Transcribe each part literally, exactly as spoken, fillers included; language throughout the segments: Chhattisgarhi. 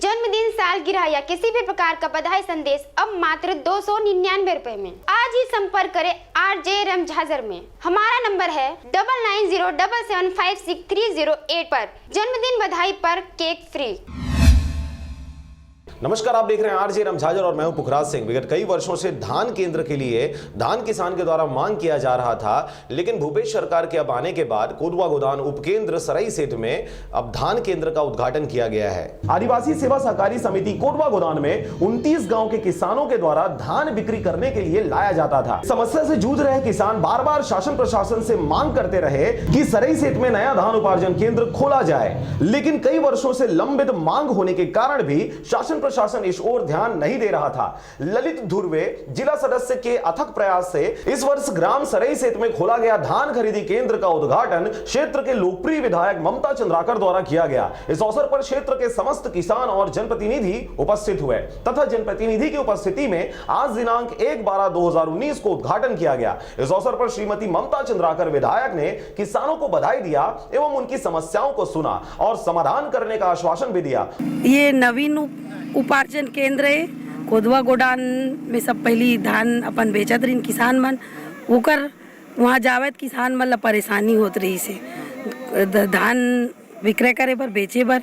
जन्मदिन, सालगिरह या किसी भी प्रकार का बधाई संदेश अब मात्र दो सौ निन्यानवे रुपए में। आज ही संपर्क करें आरजे रमझाझर में। हमारा नंबर है double nine zero double seven five six three zero eight पर। जन्मदिन बधाई पर केक फ्री। नमस्कार, आप देख रहे हैं आरजे रमझाझर और मैं हूं पुखराज सिंह। विगत कई वर्षों से धान केंद्र के लिए धान किसान के द्वारा मांग किया जा रहा था, लेकिन भूपेश सरकार के अब आने के बाद कोदवा गोदान उपकेंद्र सरई सेठ में अब धान केंद्र का उद्घाटन किया गया है। आदिवासी सेवा सहकारी समिति कोटवा गोदान में उनतीस गांव के किसानों के द्वारा धान बिक्री करने के लिए लाया जाता था। समस्या से जूझ रहे किसान बार बार शासन प्रशासन से मांग करते रहे कि सरई सेठ में नया धान उपार्जन केंद्र खोला जाए, लेकिन कई वर्षों से लंबित मांग होने के कारण भी शासन प्रशासन इस ओर ध्यान नहीं दे रहा था। ललित धुर्वे जिला सदस्य के अथक प्रयास से इस वर्ष ग्राम सरई सेठ में खोला गया धान खरीदी केंद्र का उद्घाटन क्षेत्र के लोकप्रिय विधायक ममता चंद्राकर द्वारा किया गया। इस अवसर पर क्षेत्र के समस्त किसान और जनप्रतिनिधि उपस्थित हुए तथा जनप्रतिनिधि की उपस्थिति में आज दिनांक एक बारह दो हज़ार उन्नीस को उद्घाटन किया गया। इस अवसर पर श्रीमती ममता चंद्राकर विधायक ने किसानों को बधाई दिया एवं उनकी समस्याओं को सुना और समाधान करने का आश्वासन भी दिया। ये नवीन उप- उपार्जन केंद्र है। कोदवा गोडान में सब पहली धान अपन बेचत रहिन किसान मन, ओकर वहाँ जावे त किसान मन ला परेशानी होत रहिस हे। ध- धान विक्रय करे बर, बेचे बर,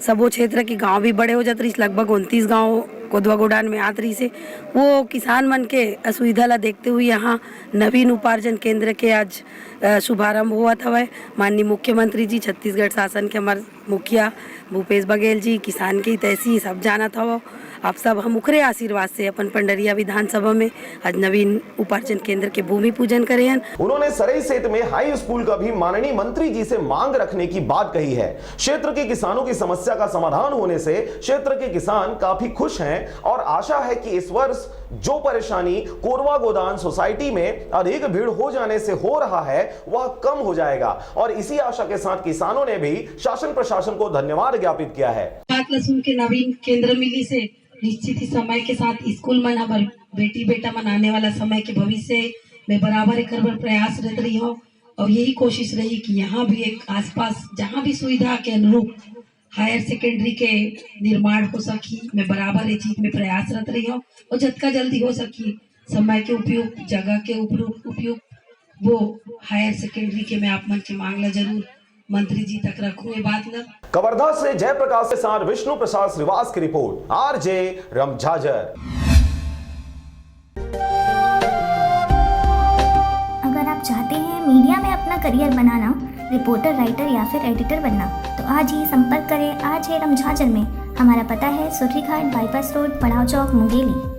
सबो क्षेत्र के गांव भी बड़े हो जात रहिस। लगभग उनतीस गांव कोदवा गोडान में आत रहिस हे। वो किसान मन के असुविधा ला देखते हुए यहाँ नवीन उपार्जन केंद्र के आज अ, शुभारंभ होवत हवय। माननीय मुख्यमंत्री जी, छत्तीसगढ़ शासन के हमर मुखिया भूपेश बघेल जी, किसान के हितैषी, सब जानत हवव। आप सब हम उखरे आशीर्वाद से अपन पंडरिया विधानसभा में आज नवीन उपार्जन केंद्र के भूमि पूजन करे हन। उन्होंने सरई सेठ में हाई स्कूल का भी माननीय मंत्री जी से मांग रखने की बात कही है। क्षेत्र के किसानों की समस्या का समाधान होने से क्षेत्र के किसान काफी खुश हैं और आशा है कि इस वर्ष जो परेशानी कोरवा गोदान सोसाइटी में अधिक भीड़ हो जाने से हो रहा है, वह कम हो जाएगा और इसी आशा के साथ किसानों ने भी शासन प्रशासन को धन्यवाद ज्ञापित किया है। बात ला सुन के नवीन केंद्र मिलिस हे। निश्चित ही समय के साथ स्कूल मन हमर बेटी बेटा मन आने वाला समय के भविष्य में बराबर एकर बर प्रयासरत रही हो और यही कोशिश रही कि यहाँ भी एक आसपास जहाँ भी सुविधा के अनुरूप हायर सेकेंडरी के निर्माण हो सकी। मैं बराबर ये चीज में प्रयासरत रही हूँ और जतका जल्दी हो सकी समय के उपयुक्त, जगह के उपयुक्त, उपयुक्त वो हायर सेकेंडरी के मैं आप मन के मांग ला जरूर मंत्री जी तक रखूं ये बात ला। कवर्धा से जयप्रकाश के साथ विष्णु प्रसाद श्रीवास की रिपोर्ट, आरजे रमझाझर। अगर आप चाहते हैं मीडिया में अपना करियर बनाना, रिपोर्टर, राइटर या फिर एडिटर बनना, तो आज ही संपर्क करें आरजे रमझाझर में। हमारा पता है सुर्रीघाट बाईपास रोड, पड़ाव चौक, मुंगेली।